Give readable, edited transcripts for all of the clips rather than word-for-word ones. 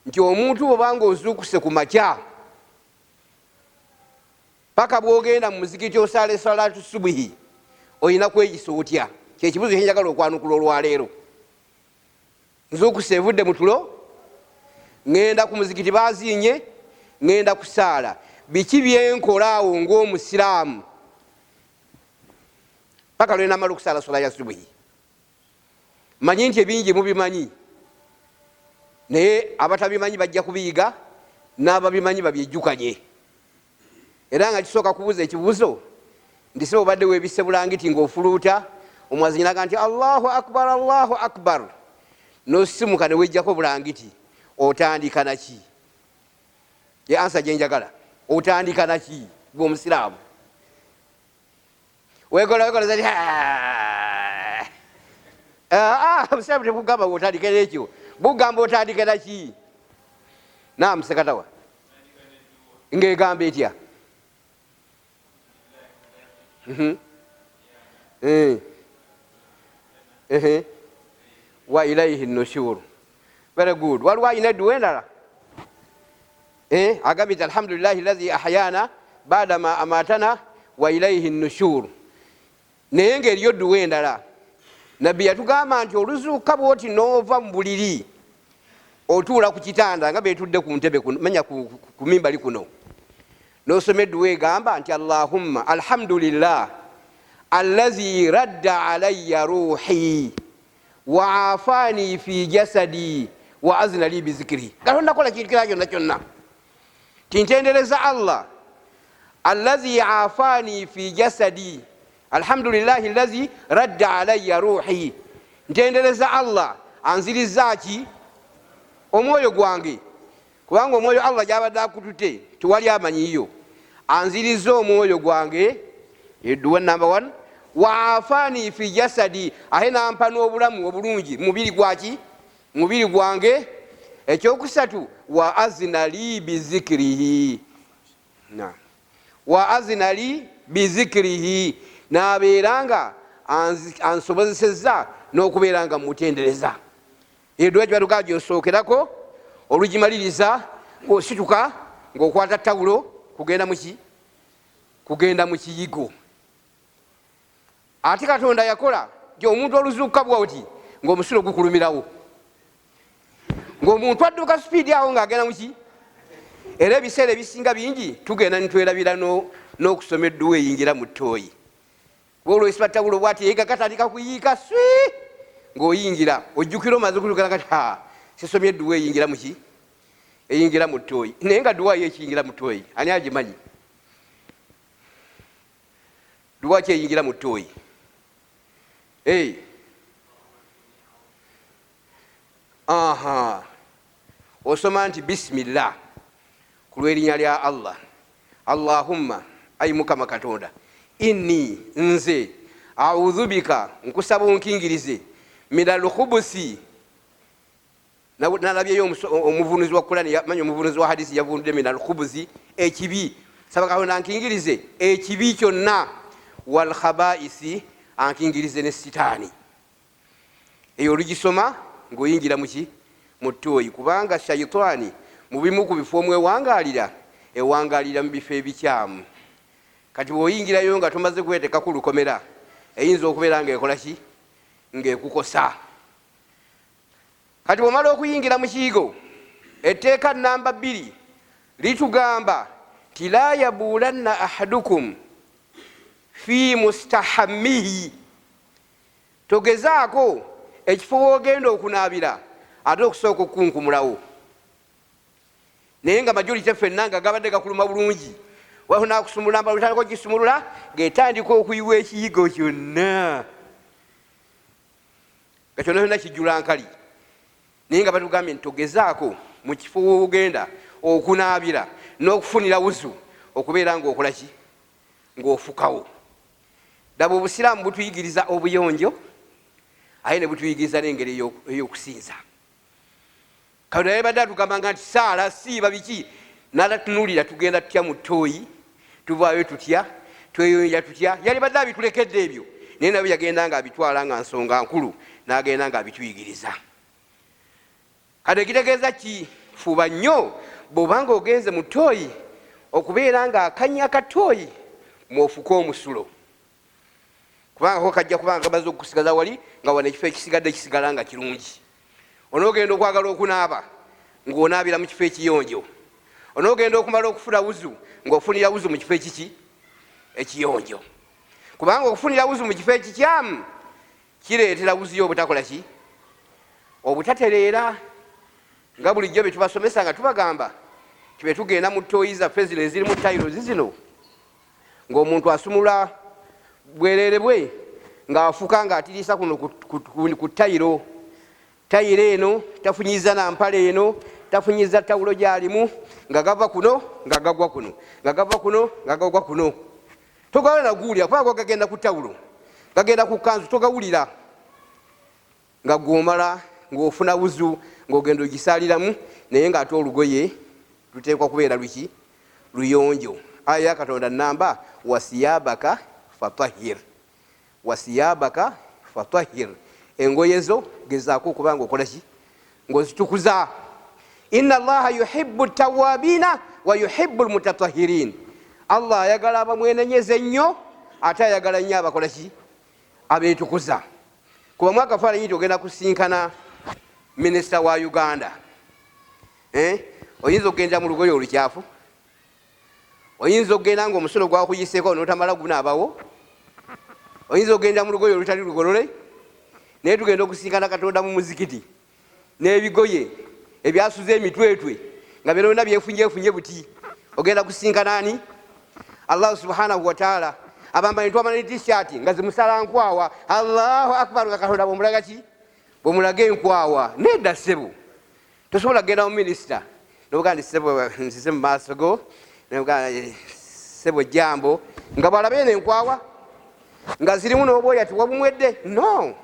Nti omuntu bwobanga ozuukuse ku makya paka bwogenda mu muzikiti osaala esalatu subuhi, olina kweyisa otya? Kyekibuzo kyenjagala okwanukula olwaleero. Nzuukuse, evudde mu tulo, ŋŋenda ku muzikiti, baziinye, ŋŋenda kusaala. Biki byenkola awo ng'omusiraamu paka lwenamala okusaala sola ya subuhi? Manyi nti ebingi mubimanyi, naye abatabimanyi bajja kubiyiga, n'ababimanyi babyejjukanye. Era nga kisooka kubuuza ekibuuzo nti seba obadde weebisse bulangiti ng'ofuluuta, omwazinyi naga nti Allahu akbar, Allahu akbar, n'osisimuka ne wejjako bulangiti, otandika naki? Ye ansa gyenjagala, otandika naki gwe omusiraamu? Wekola wekola zati obusiraamu tebugamba otandike nekyo, bugamba otandike naki? Naam, Sekatawa, ng'egamba etya? Wa ilaihi nushuru. Very good. Waliwo ayina edduwa endala? Agambye nti alhamdulillahi lazi ahyana badama amatana wa ilaihi nushuru. Naye ngaeriyo dduwa endala. Nabbi yatugamba nti oluzuuka bwoti n'ova mu buliri, otuula ku kitanda nga betudde ku ntebe manya ku mimbali kuno, n'osoma edduwa egamba nti allahumma alhamdulillah allazi radda alayya ruhi wa afani fi jasadi wa azina li bizikirihi. Katonda kola kintu kira kyonna kyonna tintendereza Allah allazi afani fi jasadi, alhamdulillahi allazi radda alayya ruhi, ntendereza Allah anziriza ki omwoyo gwange, kubanga omwoyo Allah gyabadde akutute tewali amanyiyo, anziriza omwoyo gwange. Edduwa namba 1, wa afani fi jasadi, ate nampa n'obulamu obulungi mubiri gwaki, mubiri gwange. Ekyokusatu, wa azina li bizikirihi, wa azina li bizikirihi, nabeera nga ansobozesezza n'okubeera nga mutendereza. Edduwa gyebatugaa gyosookerako, olugimaliriza ng'osituka ng'okwata tawulo kugenda muki, kugenda mu kiyigo. Ate Katonda yakola nti omuntu oluzuukuka bwoti ng'omusulo gukulumirawo, ng'omuntu adduka supiidi awo ng'agenda muki. Era ebiseera ebisinga bingi tugenda nitwerabira n'okusoma edduwa eyingira mu ttooyi. Olwesiba tawulo bwati ega katandika kuyiika swi, ng'oyingira ojjukira omaze kutukira kati ha sisomye edduwa eyingira muki, eyingira mu ttooyi. Naye nga dduwa yo ekiyingira mu ttooyi ani agimanyi? Dduwa ki eyingira mu ttooyi? Aha, osoma nti bisimillah, ku lw'erinnya lya Allah, Allahumma, ayi Mukama Katonda, inni, nze, audhu bika, nkusaba onkingirize, min alkhubusi. Nalabyeyo omuvunuzi wa Kurani, manya omuvunuzi wa hadisi yavundudde min alkhubusi, ekibi. Saba Katonda ankingirize ekibi kyonna, walkhabaisi, ankingirize ne sitaani. Eyo olugisoma ng'oyingira muki, mu ttooyi, kubanga shaitaani mu bimu ku bifo omwewangalira, ewangalira mu bifo ebikyamu. Kati bw'oyingirayo nga tomaze kwetekako lukomera, eyinza okubeera ng'ekola ki, ng'ekukosa. Kati bw'omala okuyingira mu kiyigo, etteeka namba 2 litugamba nti la yabuulanna ahadukum fi mustahammihi, togezaako ekifo w'ogenda okunaabira ate okusooka okukunkumulawo. Naye nga majority ffenna nga gabadde gakuluma bulungi, waliwo nakusumulula mbala, otandika ogisumulula ng'etandika okuyiwa ekiyigo kyonna, nga kyonna kyonna kijjula nkali. Naye nga batugambye nti togezaako mu kifo w'ogenda okunaabira n'okufunira wuzu okubeera ng'okola ki, ng'ofukawo. Ddaba obusiraamu butuyigiriza obuyonjo, aye ne butuyigiriza n'engeri ey'okusinza Katonda. Yabadde atugambanga nti saala, siiba, biki, n'atatunuulira tugenda tutya mu ttooyi, tuvaayo tutya, tweyonja tutya. Yalibadde abitulekedde ebyo, naye nabyo yagenda nga abitwala nga nsonga nkulu, n'agenda nga abituyigiriza. Kati ekitegeeza ki? Fuba nnyo bw'obanga ogenze mu ttooyi okubeera nga akanya ka ttooyi mwofuka omusulo, kubanga ko kajja kubanga kamaze okukusigaza wali nga wano ekifo ekisigadde kisigala nga kirungi. Onoogenda okwagala okunaaba ng'onaabira mu kifo ekiyonjo. Onoogenda okumala okufuna wuzu ng'ofunira wuzu mu kifo ekiki ekiyonjo, kubanga okufunira wuzu mu kifo ekikyamu kireetera wuzu yo obutakola ki, obutatereera. Nga bulijjo bye tubasomesa nga tubagamba nti bwe tugenda mu ttooyi zaffe zino ezirimu tayirozi zino, ng'omuntu asumula bwereere bwe ng'afuka ng'atiriisa kuno ku tayiro, tayiro eno tafunyiza na mpale eno, tafunyiza tawulo gy'alimu, nga gava kuno nga gagwa kuno, nga gava kuno nga gagwa kuno. Togawulira naguwulira, kubanga gagenda ku tawulo, gagenda ku kanzu, togawulira. Nga gwomala ng'ofuna wuzu ng'ogenda ogisaaliramu, naye ng'ate olugoye luteekwa kubeera luki? Luyonjo. Aya ya Katonda namba wasiyabaka fatahir, wasiyabaka fatahir, engoye zo gezaako okuba nga okola ki? Ng'ozitukuza. Inna Allaha yuhibbu tawabina wa yuhibbu lmutatahirin, Allah ayagala abamwenenyeza ennyo, ate ayagala nnyo abakola ki? Abeetukuza. Kubamu akafaananyi nti ogenda kusinkana minisita wa Uganda, eh? Oyinza okugenda mu lugoye olukyafu? Oyinza okugenda nga omusulo gwakuyiseeko notamala gunaabawo? Oyinza okugenda mu lugoye olutali lugolole? Naye tugenda okusinkana Katonda mu muzikiti n'ebigoye ebyasuze emitwetwe nga byona byefunyefunye buti. Ogenda kusinkana ani? Allahu subhanahu wataala. Abamba nitwamala ne t-shirt nga zimusala nkwawa, Allahu akbar, nga Katonda bwomulaga ki? Bwomulaga enkwawa. Nedda ssebo, tosobola kugenda mu minisita nobugaa nti ssebo nzize mu maaso go, nobugaa ssebo jambo, nga bwalaba eno enkwawa nga zirimu n'obwoya tiwabumwedde. No,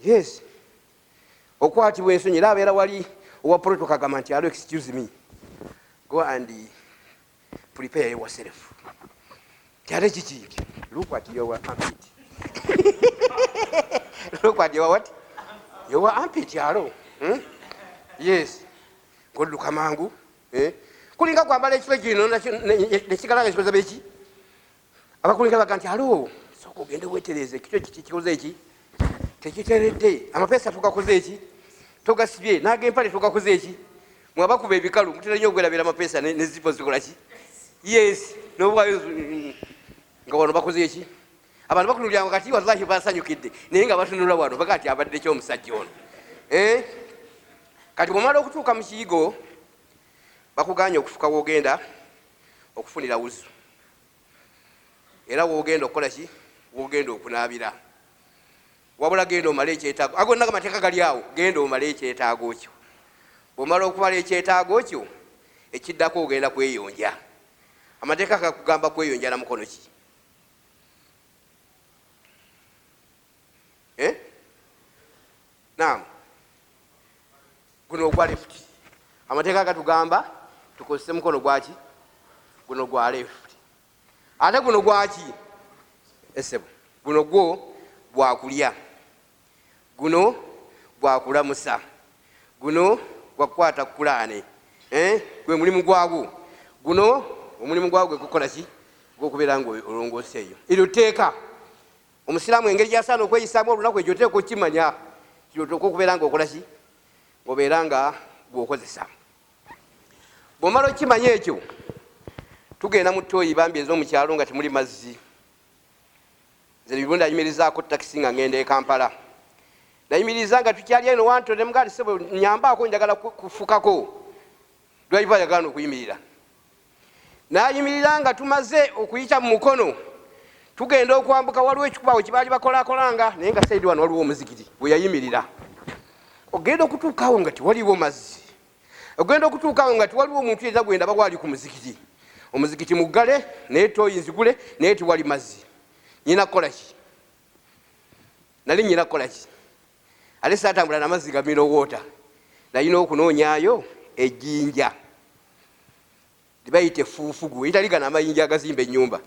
yes, okwatibwa ensonyi. Era abeera wali owa protocol agamba nti alo, excuse me, go and prepare yourself. Kyate kiki? Look at your armpit, look at your what, your armpit, alo, Yes, ngodduka mangu, eh? Kulinga kwambala ekifo kino nekigala nga kikoze beki abakulinga baga nti alo, sooka ogende wetereeze, ekitwe kikoze eki tekiteredde, amapeesa tugakoze eki togasibye, n'ag'empale tugakoze eki. Mwabakuba ebikalu mutera nnyo okwerabira amapeesa ne zipo zikola ki. Yes, n'obwayo nga wano bakoze eki, abantu bakunulira kati wallahi basanyukidde, naye nga batunula wano baga nti abadde ki omusajja ono, eh? Kati bwomala okutuuka mu kiyigo, bakuganye okufuka wogenda okufunira wuzu, era wogenda okukola ki, wogenda okunaabira. Wabula genda omale ekyetaago, ago naga mateeka gali awo, genda omale ekyetaago kyo. Bwomala okumala ekyetaago kyo, ekiddako ogenda kweyonja. Amateeka gakugamba kweyonja na mukono ki? Eh? Naam, guno ogwa left. Amateeka gatugamba tukozese mukono gwaki? Guno gwa left. Ate guno gwaki? Esebo, guno gwo gwakulya, guno gwakulamusa, guno gwakukwata kulaane, eh? Gwe mulimu gwagwo guno, omulimu gwagwo gwe gukola ki? Gwokubeera nga olongoosa eyo. Eryo tteeka omusiraamu engeri gyasaana okweyisaamu olunaku, ekyo oteeka okukimanya, kyoteeka okubeera nga okola ki, obeera nga gwokozesa. Bwomala okukimanya ekyo, tugenda mu ttooyi bambi ez'omukyalo nga temuli mazzi. Nze bibunda ayimirizaako takisi nga ngenda e Kampala, nayimiriza nga tukyali eno wanto, nemugaa nti sebo nyambaako, njagala kufukako. Driver yagaana okuyimirira, nayimirira nga tumaze okuyita mu mukono tugenda okwambuka, waliwo ekikubawo kyebaali bakolakolanga, naye nga saidi wano waliwo omuzikiti we yayimirira. Ogenda okutuukawo nga tewaliwo mazzi, ogenda okutuukawo nga tewaliwo omuntu yenna gwendaba waali ku muzikiti. Omuzikiti muggale, naye tooyi nzigule, naye tewali mazzi. Nyina kukola ki? Nali nyina kukola ki? Ate saatambula namazzi ga mineral water, nalina okunoonyaayo ejjinja libayita effuufugu, eritali gano amayinja agazimba ennyumba,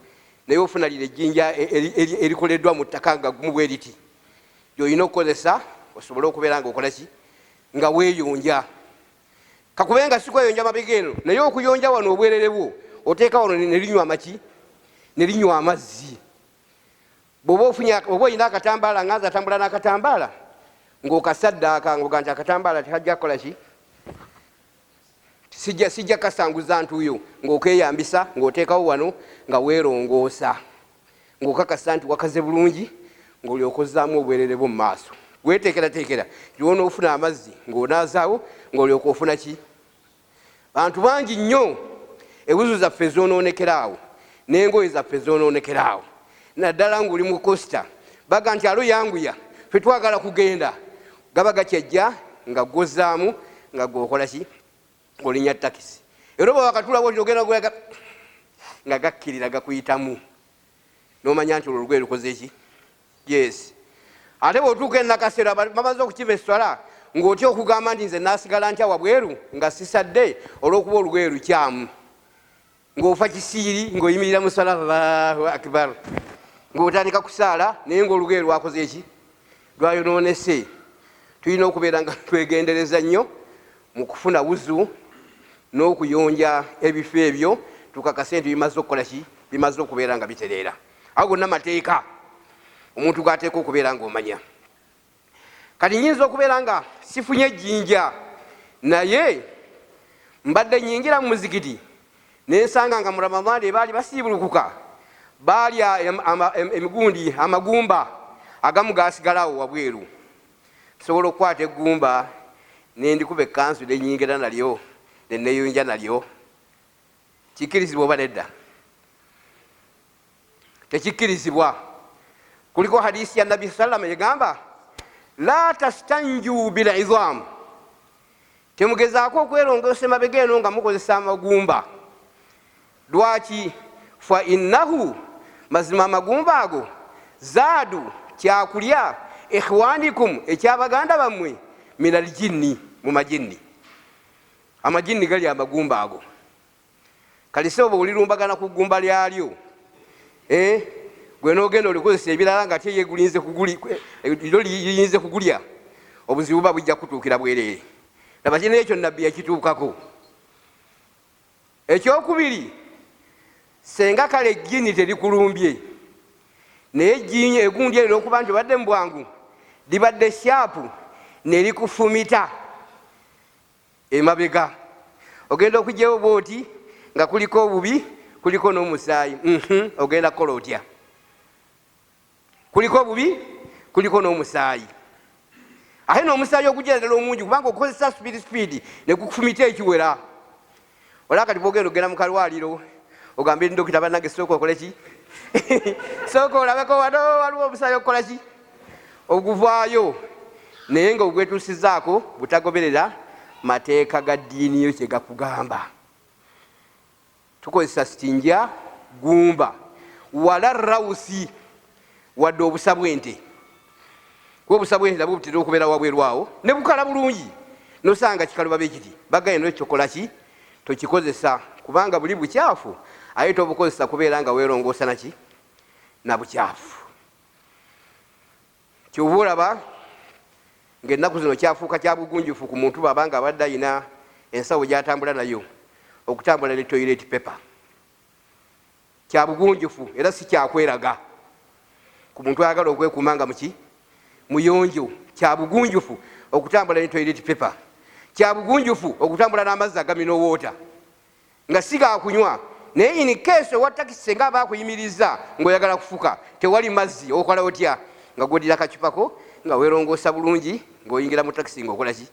naye ofuna lino ejjinja erikoleddwa mu ttaka nga gumu bwe riti, lyolina okukozesa osobole okubeera nga okola ki, nga weeyonja. Kakube nga sikweyonja mabega eno, naye okuyonja wano obwerere bwo oteeka wano nelinywa amaki, nelinywa amazzi. Bwoba ofunye, oba olina akatambaala, nga nze atambula n'akatambaala, ng'okasaddaaka ng'oga nti akatambaala tekajja kukola ki, sijja kasanguza ntuuyo, ng'okeyambisa ng'oteekawo wano nga weerongoosa, ng'okakasa nti wakaze bulungi, ng'olyoka ozzaamu obwerere bwo mu maaso. Weteekerateekera nti wonoofuna amazzi ng'onaazaawo, ng'olyoka ofuna ki. Bantu bangi nnyo ewuzu zaffe zonoonekera awo, n'engoye zaffe zonoonekera awo, naddala ng'oli mu kosita baga nti alo yanguya, ffe twagala kugenda, gaba gakyajja nga gwozaamu nga gwokola ki, ng'olinya takisi, era oba wakatula bwoti ogenda nga gakkirira gakuyitamu, n'omanya nti olwo olugoye lukoze ki. Yes, ate bw'otuuka enakasero bamaze okukiva esswala, ng'otya okugamba nti nze naasigala ntya wabweru nga sisadde olw'okuba olugoye lukyamu, ng'ofa kisiiri ng'oyimirira mu swala, Allahu akbar, ng'otandika kusaala naye ng'olugoye lwakoze eki, lwayonoonese. Tulina okubeera nga twegendereza nnyo mu kufuna wuzu n'okuyonja ebifo ebyo, tukakase nti bimaze okukola ki, bimaze okubeera nga bitereera. Ago gonna mateeka omuntu g'ateeka okubeera ng'omanya. Kati nyinza okubeera nga sifunye ejjinja, naye mbadde nyingira mu muzikiti nensanga nga mu Ramadhaani ebaali basiibulukuka baalya emigundi, amagumba agamu gasigalawo wabweru. Nsobola okukwata eggumba nendikuba ekkanzu nenyingira nalyo neneyunja nalyo. Kikkirizibwa oba nedda? Tekikkirizibwa. Kuliko hadisi ya Nabbi sallama egamba, la tastanju bilidham, temugezaako okwerongoosa emabega eno nga mukozesa amagumba. Lwaki? Fa innahu, mazima amagumba ago, zaadu, kyakulya, ikhwanikum, ekyabaganda bammwe, min aljinni, mu majinni. Amajinni gali amagumba ago. Kale sebo bwolirumbagana ku ggumba lyalyo, gwe n'ogenda olikozesa ebirala nga ate ye gulinze kuguli, lyo liyinze kugulya, obuzibu buba bujja kutuukira bwereere. Laba kino ekyo Nabbi yakituukako. Ekyokubiri, senga kale ejjini terikulumbye, naye ejjini egundi eryo okuba nti obadde mu bwangu libadde sharp ne likufumita emabega, ogenda okugyawo bwoti nga kuliko obubi, kuliko n'omusaayi. Ogenda kukola otya? Kuliko obubi, kuliko n'omusaayi, ate n'omusaayi ogugira ddala omungi, kubanga okukozesa speed speed ne gukufumita ekiwera. Olaba kati bwogenda okugenda mu kalwaliro, ogambe ndokita, bannange sooka okole ki, sooka olabeko wano waliwo omusaayi okukola ki, oguvaayo, naye nga ogwetuusizaako butagoberera mateeka ga ddiini yo kye gakugamba. Tukozesa sitinja gumba wala rawusi wadde obusa bw'ente, kuba obusa bw'ente nabwo butera okubeera wabweru awo ne bukala bulungi, nosanga kikaluba be kiti bagaye no kyokola ki, tokikozesa kubanga buli bukyafu, aye tobukozesa kubeera nga weerongoosa naki, na bukyafu. Kyova olaba ng'ennaku zino kyafuuka kya bugunjufu ku muntu bw'aba nga abadde alina ensawo gy'atambula nayo okutambula ne toilet paper. Kya bugunjufu era si kyakweraga ku muntu ayagala okwekuuma nga muki muyonjo. Kya bugunjufu okutambula ne toilet paper. Kya bugunjufu okutambula n'amazzi aga mineral water nga si gakunywa, naye in case owa takisi senga aba akuyimiriza ng'oyagala kufuka tewali mazzi, okola otya? Nga gwodira akacupako nga weerongoosa bulungi, ng'oyingira mu takisi ng'okola ki,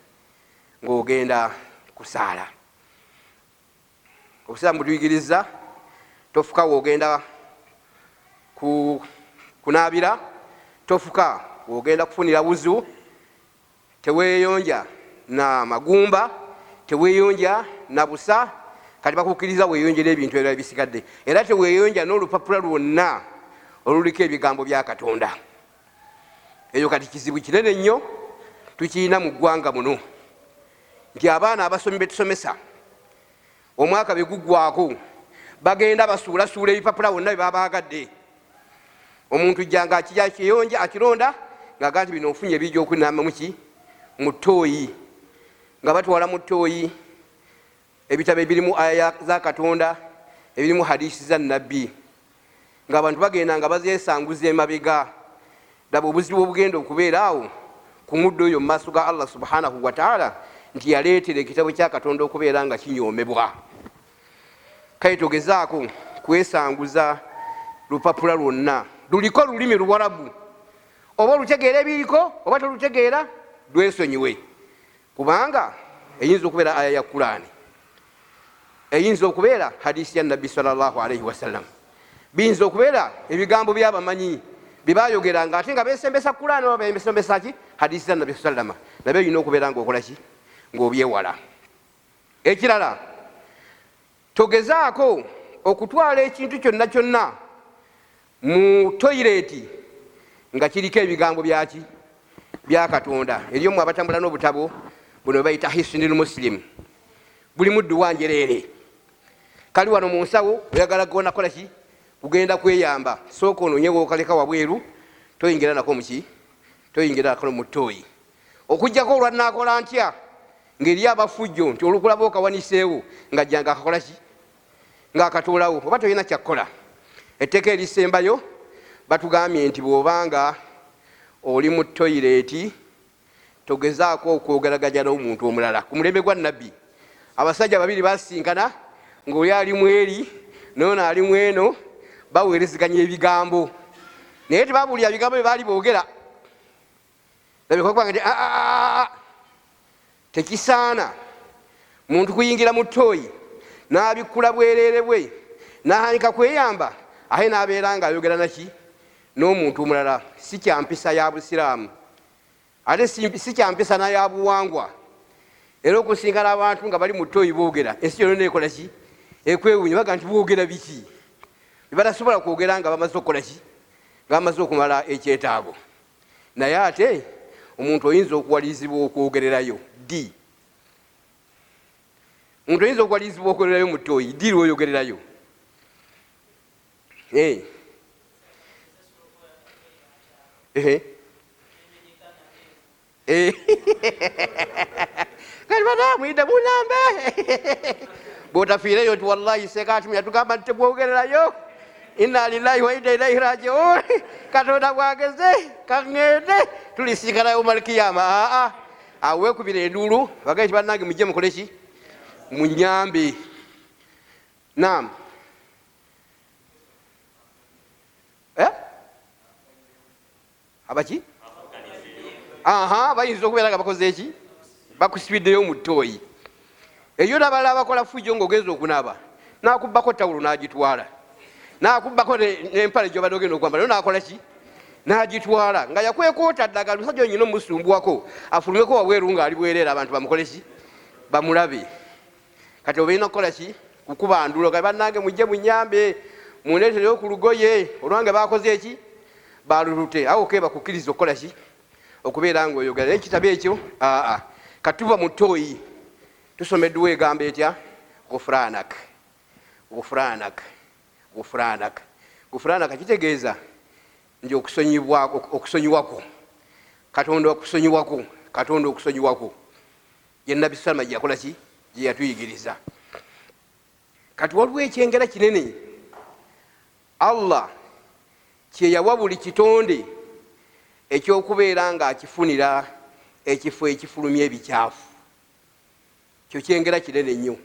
ng'ogenda kusaala. Obusiraamu butuyigiriza tofuka w'ogenda kunaabira, tofuka w'ogenda kufunira wuzu, teweeyonja na magumba, teweeyonja na busa. Kati bakukkiriza weeyonjera ebintu ebirala ebisigadde, era teweeyonja n'olupapula lwonna oluliko ebigambo bya Katonda. Eyo kati kizibu kinene nnyo tukirina mu ggwanga muno, nti abaana abasomi betusomesa omwaka bwe guggwako bagenda basuulasuula ebipapula wonna bye baba baagadde. Omuntu jjanga akiyonja akironda ng'agaa nti bino nfunye ebijja okunama muki mu ttooyi, nga batwala mu ttooyi. Ebitabo ebirimu aya za Katonda, ebirimu hadisi za Nabbi, ng'abantu bagenda nga bazeesanguza emabega. Laba obuzibu obugenda okubeera awo ku muddu oyo mu maaso ga Allah subhanahu wataala, nti yaleetera ekitabo kya Katonda okubeera nga kinyoomebwa. Kale togezaako kwesanguza lupapula lwonna luliko lulimi Luwarabu, oba olutegeera ebiriko oba tolutegeera, lwesonyiwe, kubanga eyinza okubeera aya ya Kulaani, eyinza okubeera hadisi ya Nabbi sallallahu alaihi wasallam, biyinza okubeera ebigambo byabamanyi byebayogeranga ate nga besembesa Kulaani oba besembesa ki hadisi za Nabbi sallama, nabyo olina okubeera ngaokolaki ngaobyewala. Ekirala, togezaako okutwala ekintu kyonna kyonna mu toyireeti nga kiriko ebigambo byaki bya Katonda. Eri omu abatambula n'obutabo buno bayita Hisnil Muslim, bulimu dduwa njereere. Kali wano mu nsawo, oyagala gona kola ki, kugenda kweyamba, sooka onoonye wokaleka wabweru, toyingira nako muki, toyingira nako mu ttooyi, okujjako olwanaakola ntya ng'eri abafujjo nti olukulaba okawaniseewo ng'ajja nga akakola ki, ng'akatuulawo, oba tolina kyakkola. Etteeka erisembayo batugambye nti bw'obanga oli mu toyireeti togezaako okwogeraganya n'omuntu omulala. Ku mulembe gwa Nabbi abasajja babiri basinkana ng'oli ali mweri noono ali mweno, baweerezeganya ebigambo, naye tebabuulira bigambo bye baali boogera. Nti ah, ah, ah, tekisaana muntu kuyingira mu ttooyi n'abikkula bwereere bwe n'ahanika kweyamba, ate n'abeera ng'ayogera naki n'omuntu omulala. Si kyampisa ya Busiraamu, ate si kyampisa na ya buwangwa. Era okusinkana abantu nga bali mu ttooyi boogera, ensi yonna ekola ki, ekwewuunya, baga nti boogera biki bebatasobola kwogera nga bamaze okukola ki, nga bamaze okumala ekyetaago. Naye ate omuntu oyinza okuwalirizibwa okwogererayo ddi? Omuntu oyinza okuwalirizibwa okwogererayo mu ttooyi ddi lwoyogererayo? Eh. Eh. Eh. Kati bana muyita munambe bwotafiireyo nti wallahi sekatumi yatugamba nti tegwogererayo, inna lillahi wa inna ilaihi rajiun, Katonda bwageze kaŋŋende tulisinkana yauma alkiyama. Aa, awo wekubira enduulu bagaye nti bannange mujje mukole ki, munyambe. Naam. Eh? Abaki aha bayinza okubeera nga bakoze eki, bakusibiddeyo mu ttooyi eyo. Nabalala abakola fujjo ngaogenza okunaaba nakubbako tawulo nagitwala, nakubbako nempale gyobadde ogenda okwambala yo nakola ki, nagitwala, nga yakwekoota ddagala. Musajja onyina omusumbuwako afulumeko wabweru ngaali bwereere, abantu bamukole ki, bamulabe. Kati obalina kukola ki, kukuba ndulo ga bannange mujje munyambe mundeetereyo ku lugoye olwange bakoze eki, balulute, awo ke bakukkiriza okukola ki, okubeera nga oyogera. Naye ekitabo ekyo aa katuva mu ttooyi tusoma edduwa egamba etya? Gufranak, gufranak, gufranak. Gufranak kitegeeza nti okusonyibwa, okusonyiwako Katonda, okusonyiwako Katonda, okusonyiwako ye Nabbi Salama gye yakola ki, gye yatuyigiriza. Kati waliwo ekyengera kinene Allah kyeyawa buli kitonde ekyokubeera ng'akifunira ekifo ekifulumya ebikyafu. Kyo kyengera kinene nnyo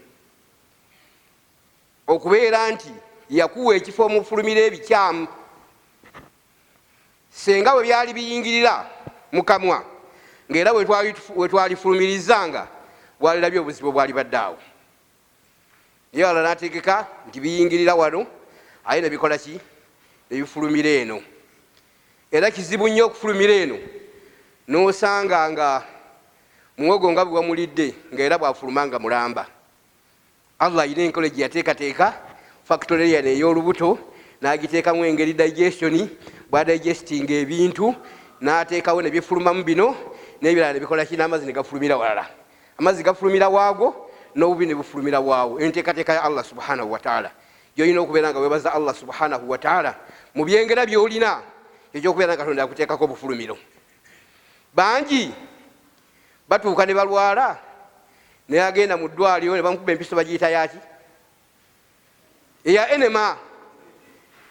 okubeera nti yakuwa ekifo omufulumira ebikyamu. Senga bwe byali biyingirira mu kamwa ng'era wetwalifulumirizanga, walirabye obuzibu obwalibadde awo. Naye Allah n'ategeka nti biyingirira wano aye ne bikola ki, ne bifulumira eno. Era kizibu nnyo okufulumira eno n'osanga nga muwogo nga bwe wamulidde nga era bw'afuluma nga mulamba. Allah alina enkola gye yateekateeka factory yano ey'olubuto, n'agiteekamu engeri digestion bw'adigestinga ebintu, n'ateekawo ne bifulumamu bino n'ebirala ne bikola ki, n'amazzi ne gafulumira walala. Amazzi gafulumira waago n'obubi ne bufulumira waawo. Enteekateeka ya Allah subhanahu wataala gyolina okubeera nga webaza Allah subhanahu wataala mu byengera byolina ekyokubeera nga Katonda yakuteekako obufulumiro. Bangi batuuka ne balwala. Naye agenda mu ddwaliro ne bamukuba empiso bagiyita yaki eya enema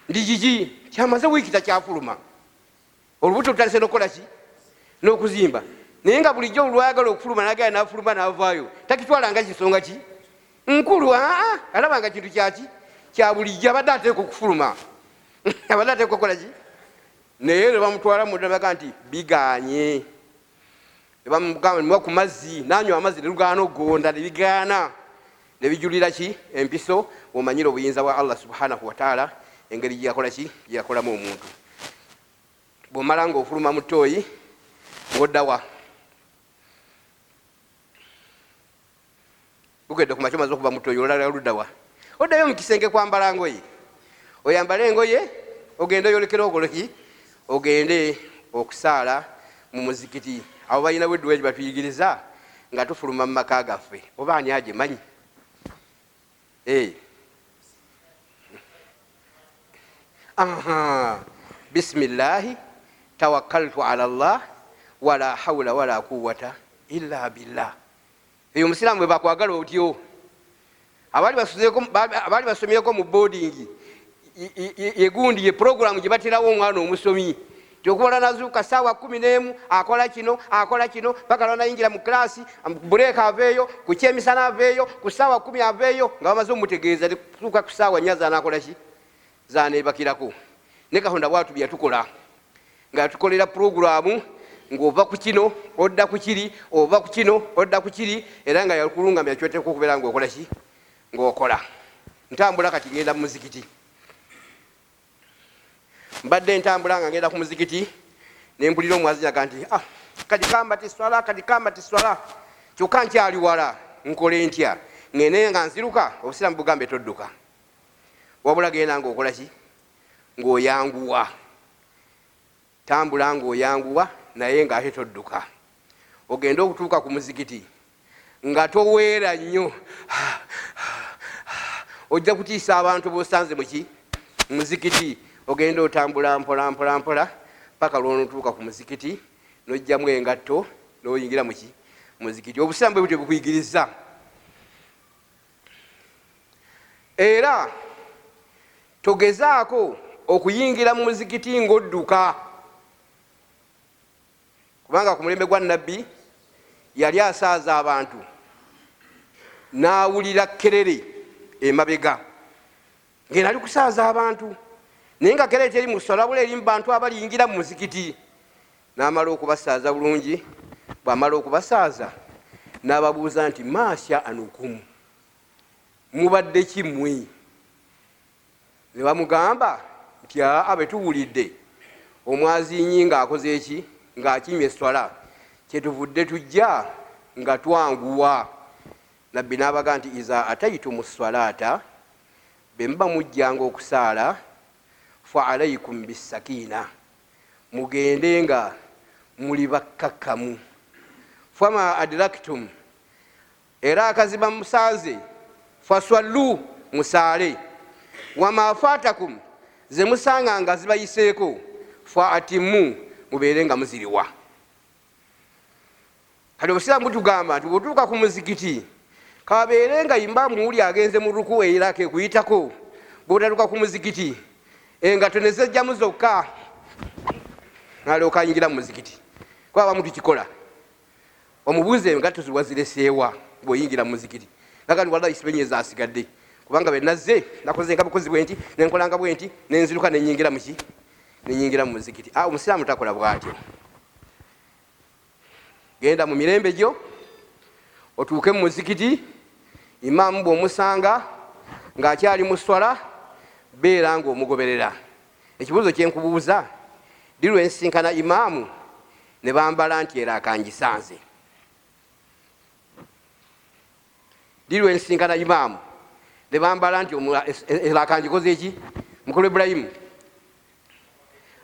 ndi kiki kyamaze wiiki takyafuluma olubuto lutandise nokukola ki n'okuzimba naye nga bulijjo olwagala okufuluma nagenda nafuluma navaayo takitwala nga kisonga ki nkulu aa alaba nga kintu kyaki kya bulijjo abadde ateeka okufuluma abadde ateeka okukola ki naye lwe bamutwala mudabaga nti biganye nebamugamba niwa ku mazzi nanywa amazzi nelugaana okugonda nebigaana nebijulira ki empiso omanyire obuyinza bwa Allah subhanahu wataala engeri gyeyakola ki gyeyakolamu omuntu bwomala nga ofuluma mu tooyi ngoddawa Bukedde ku makya omaze okuva mu toyi olala ludda wa? Oddayo mu kisenge kwambala ngoye. Oyambale engoye ogende oyolekere okole ki? Ogende okusaala mu muzikiti. Abo balinawo edduwa gye batuyigiriza nga tufuluma mu maka gaffe. Oba ani agimanyi? Eh. Aha. Bismillahi tawakkaltu ala Allah wala hawula wala quwwata illa billah. Eyo omusiraamu bwe bakwagala otyo. Abaali basomyeko mu boarding yegundi ye program gye baterawo omwana omusomi nti okubola nazuuka saawa 11 akola kino akola kino paka lwanayingira mu kilasi bureeka aveeyo ku kyemisana aveeyo ku saawa 10 aveeyo nga bamaze omutegeeza kutuuka ku saawa nnya zanakola ki zaneebakirako ne Katonda bwatu byeyatukola nga yatukolera pulogulaamu ng'ova ku kino odda ku kiri ova ku kino odda ku kiri era nga yakulungamya kyoteekwa okubeera ng'okola ki ng'okola ntambula kati ngenda mu muzikiti mbadde ntambula nga ngenda ku muzikiti ne mpulira omwazinyaga nti ah, kati kamba tiswala kati kamba tiswala kyokka nkyali wala nkole ntya ngende nga nziruka obusiraamu bugambe todduka Wabula genda ng'okola ki? Ng'oyanguwa. Tambula ng'oyanguwa naye ng'ate todduka. Ogende okutuuka ku muzikiti nga toweera nnyo. Ojja kutiisa abantu b'osanze mu ki? Muzikiti. Ogenda otambula mpola mpola mpola paka lw'onotuuka ku muzikiti n'oggyamu engatto n'oyingira mu ki? Muzikiti. Obusiraamu bwe butyo bukuyigiriza. Era togezaako okuyingira mu muzikiti ng'odduka, kubanga ku mulembe gwa Nabbi yali asaaza abantu n'awulira kerere emabega ng'eno ali kusaaza abantu naye nga kerere teri mu swala wabula eri mu bantu abaliyingira mu muzikiti. N'amala okubasaaza bulungi, bw'amala okubasaaza n'ababuuza nti, Maa sha'anukum, mubadde ki mmwe? Ne bamugamba nti, Aa, bwe tuwulidde omwaziinyi ng'akoze ki, ng'akimye esswala, kyetuvudde tujja nga twanguwa. Nabbi n'abaga nti, Iza ataitumu sswalaata, bwe muba mujjanga okusaala, fa alaikum bissakiina, Mugende nga muli bakkakkamu. Fama adraktum, era akaziba musanze, faswallu, musaale. Wama fatakum, ze musanga nga zibayiseeko, fa atimmu, mubeere nga muziriwa. Kati obusiraamu butugamba nti bwotuuka ku muzikiti kabeere nga imaamu wuli agenze mu ruku era kekuyitako, bwotatuuka ku muzikiti engato nezejjamu zokka nalyoka ayingira mu muzikiti, kuba abamu tukikola omubuuze engatto ziwazireseewa bwoyingira mu muzikiti naga nti wallahi simenye zasigadde kubanga benazze nakoze nga bukozi bwenti nenkolanga bwenti nenziruka nenyingira muki nenyingira mu muzikiti. Ah, omusiraamu takola bwatyo. Genda mu mirembe gyo otuuke mu muzikiti, imaamu bw'omusanga ng'akyali mu swala beera ng'omugoberera. Ekibuuzo kye nkubuuza, ddi lwe nsisinkana imaamu ne bambala nti eraaka ngisanze? Ddi lwe nsisinkana imaamu ne bambala nti eraaka ngikoze ki? Mukulu Ibrahimu,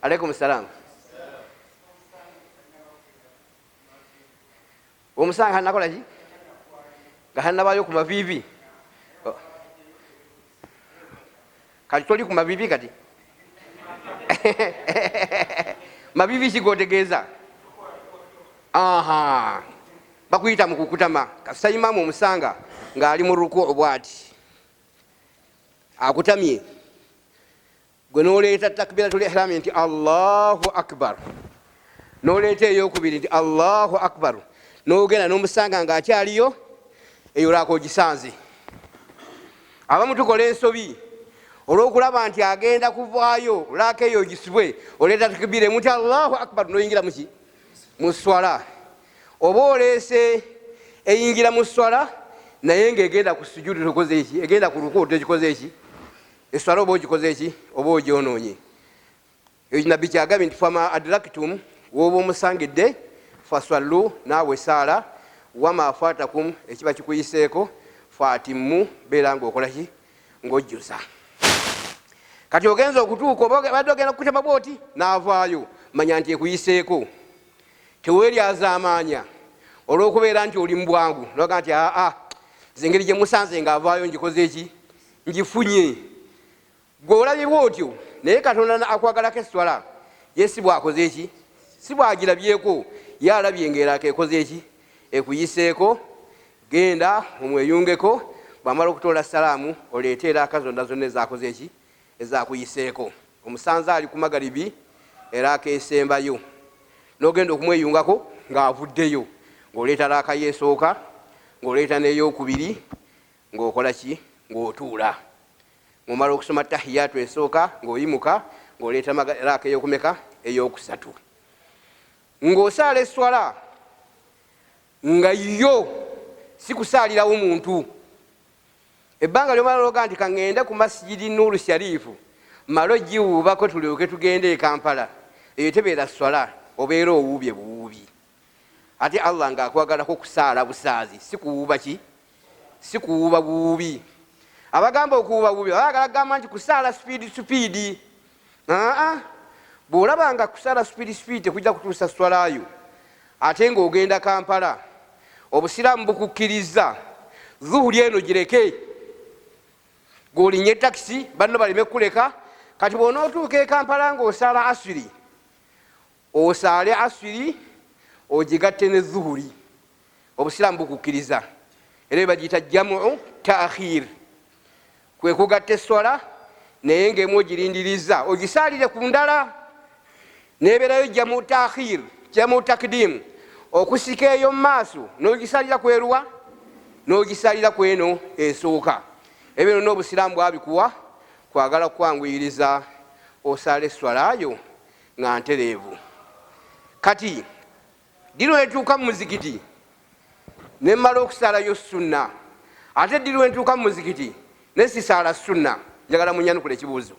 Alaikum salaam. Omusanga nakola ki? Nga tannabayo ku maviivi. Kati toli ku maviivi kati? Maviivi ki gotegeeza? Aha. Bakuyita mu kukutama. Kasita imaamu omusanga ng'ali mu rukuu bwati akutamye, gwe noleeta takbiratul ihrami nti Allahu akbar, noleeta eyokubiri nti Allahu akbar, nogenda nomusanga nga akyaliyo, eyo laaka ogisanze. Abamu tukola ensobi olwokulaba nti agenda kuvaayo, laaka eyo ogisibwe, oleeta takbira emu nti Allahu akbar, noyingira muki? Mu swala. Oba oleese eyingira mu swala naye ngaegenda ku sujudu tokoze eki, egenda ku ruku tekikoze eki, eswala oba ogikoze eki, oba ogyonoonye. Ekyo nabbi kyagambye nti fama adraktum, woba omusangidde, fasallu, naawe saala, wama fatakum, ekiba kikuyiseeko, fatimmu, beera ngaokola ki? Ng'ojjuza. Kati ogenza okutuuka oba obadde ogenda kukutema bwoti n'avaayo, manya nti ekuyiseeko. Teweeryazaamaanya olw'okubeera nti oli mu bwangu noga nti aa nze engeri gye musanze ng'avaayo ngikoze eki, ngifunye. Gwe olabye bwotyo, naye Katonda akwagalako esswala ye si bwakoze eki, si bwagirabyeko, ye alabye ng'eraka ekoze eki, ekuyiseeko. Genda omweyungeko, bwamala okutoola salaamu oleete eraaka zonna zonna ezakoze eki, ezakuyiseeko. Omusanze ali ku magaribi eraaka esembayo, nogenda okumweyungako ng'avuddeyo, ng'oleeta raaka ye esooka, ng'oleeta n'eyokubiri, ng'okola ki? Ng'otuula, ng'omala okusoma tahiyatu esooka, ng'oyimuka, ng'oleeta raaka eyokumeka? Eyokusatu, ng'osaala esswala nga yo si kusaalirawo muntu. Ebbanga lyomala loga nti kaŋŋende ku Masijidi Nuuru Sharifu mmale ogiwuubako tulyoke tugende e Kampala, eyo tebeera swala, obeera owuubye buwuubi. Ate Allah ng'akwagalako kusaala busaazi, si kuwuuba ki? Si kuwuuba buwuubi. Abagamba okuwuuba buwuubi baagala kugamba nti kusaala sipiidi sipiidi. Aa, bw'olaba nga kusaala sipiidi sipiidi tekujja kutuusa swalayo, ate ng'ogenda Kampala, Obusiraamu bukukkirizza zuhuri eno gireke, gw'olinnye takisi banno baleme kukuleka. Kati bw'onootuuka e Kampala ng'osaala asiri, osaale asiri ogigatte ne zuhuri, Obusiraamu bukukkiriza. Era bagiyita jamu taakhir, kwe kugatta esswala naye ng'emu ogirindiriza ogisaalire ku ndala, nebeerayo jamu taakhir, jamu takdimu, okusika eyo mu maaso n'ogisaalira kweruwa, n'ogisaalira kweno esooka. Ebyo byonna Obusiraamu bwabikuwa kwagala kukwanguyiriza osaala esswalayo nga ntereevu. Kati ddi lwentuuka mu muzikiti nemmala okusaalayo sunna, ate ddi lwentuuka mu muzikiti nesisaala sunna? Njagala munyanukula ekibuuzo.